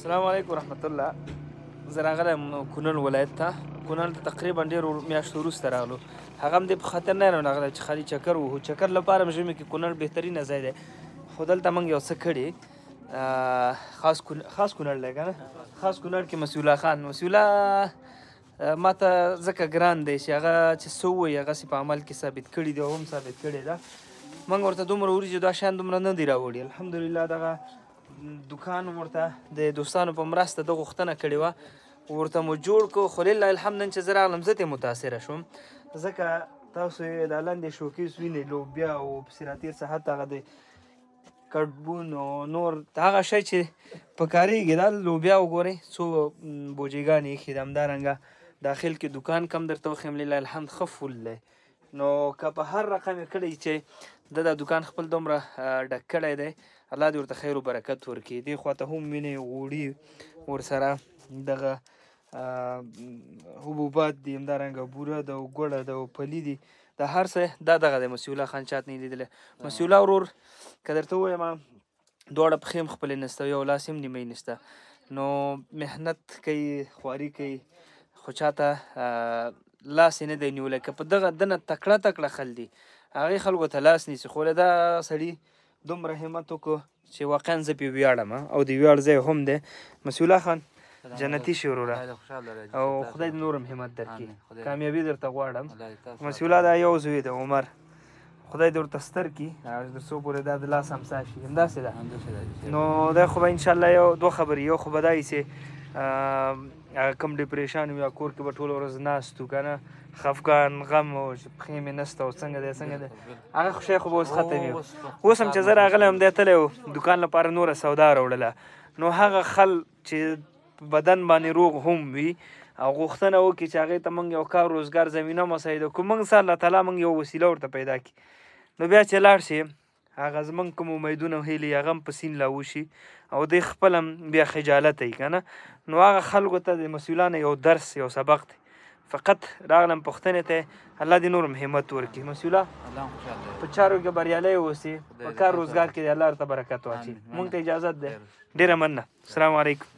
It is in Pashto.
السلام علیکم ورحمت الله. زه راغلی یم کونړ ولایت ته. کونړ ته تقریبا ډېرو میاشتو وروسته راغلو. هغه هم دې په خاطر نه راغلی چې خالي چکر ووهو. چکر لپاره هم ژمي کې کونړ بهترینه ځای دی، خو دلته موږ یو څه کړي. خاص کونړ دی که نه؟ خاص کونړ کې مسیح الله خان. مسیح الله ما ته ځکه ګران دی چې هغه چې څه ووایي هغسې په عمل کې ثابت کړي دي او هم ثابت کړې ده. موږ ورته دومره وریجې دا شیان دومره نه دي راوړي. الحمدلله دغه دوکان ورته د دوستانو په مرسته د غوښتنه کړې وه، ورته مو جوړ کړو. خو لله الحمد نن چې زه راغلم زه ترې متاثره شوم، ځکه تاسو یې دا لاندې شوکیس وینئ، لوبیا او پسې راتېر څه، حتی هغه د کډبون او نور هغه شی چې پکارېږي. دا لوبیا وګورئ څو بوجیګانې ایښې ده. همدارنګه داخل کې دوکان کم درته وښیم، لله الحمد ښه فول دی. نو که په هر رقم یې کړی چې ده دا دوکان خپل دومره ډک کړی دی، الله دې ورته خیر و برکت ورکړي. دې خواته هم وینئ غوړي ورسره دغه حبوبات دي، همدارنګه بوره ده او ګوړه ده او پلي دي، دا هر څه دا دغه دی. مسیح الله خان چاته نه لیدلی. مسیح الله ورور که درته ووایم دواړه پښې هم خپلې نشته، یو لاس هم نیمه نشته. نو محنت کوي، خواري کوي، خو چاته لاس یې نه دی نیولی. که په دغه دنه تکړه تکړه خل دي هغې خلکو ته لاس نیسي، خو له دا سړي دومره همت وکړو چې واقعا زه پرې ویاړم او د ویاړ ځای هم دی. مسیح الله خان جنتي شي وروره، او خدای دې نور هم همت درکړي، کامیابي درته غواړم. مسیح الله دا یو زوی دی عمر، خدای دې ورته ستر کړي تر څو پورې دا د لاس همسا شي. همداسې ده. نو دا خو به انشاءالله یو دوه خبرې، یو خو به دا وي چې هغه کوم depression وي یا کور کې به ټوله ورځ ناست وو که نه، خفګان غم او چې پښې مې نشته او څنګه دی څنګه دی، هغه خو شی خو به اوس ختم وي. اوس هم چې زه راغلی یم دی تللی و دوکان لپاره نوره سودا راوړله. نو هغه خل چې بدن باندې روغ هم وي او غوښتنه وکړي چې هغې ته موږ یو کار روزګار زمینه مساعده کړو، موږ څه الله تعالی موږ یو وسیله ورته پیدا کړي، نو بیا چې لاړ شي هغه زموږ کوم امیدونه او هیلې هغه هم په سیند لاهو شي او دی خپل هم بیا خجالت وي که نه. نو هغه خلکو ته د مسؤلانو یو درس یو سبق دی. فقط راغلم پوښتنې ته، الله دې نور هم همت ورکړي. مسؤله په چارو کې بریالی اوسې، په کار روزګار کې دې الله درته برکت واچوي. موږ ته اجازت دی. ډېره مننه. السلام علیکم.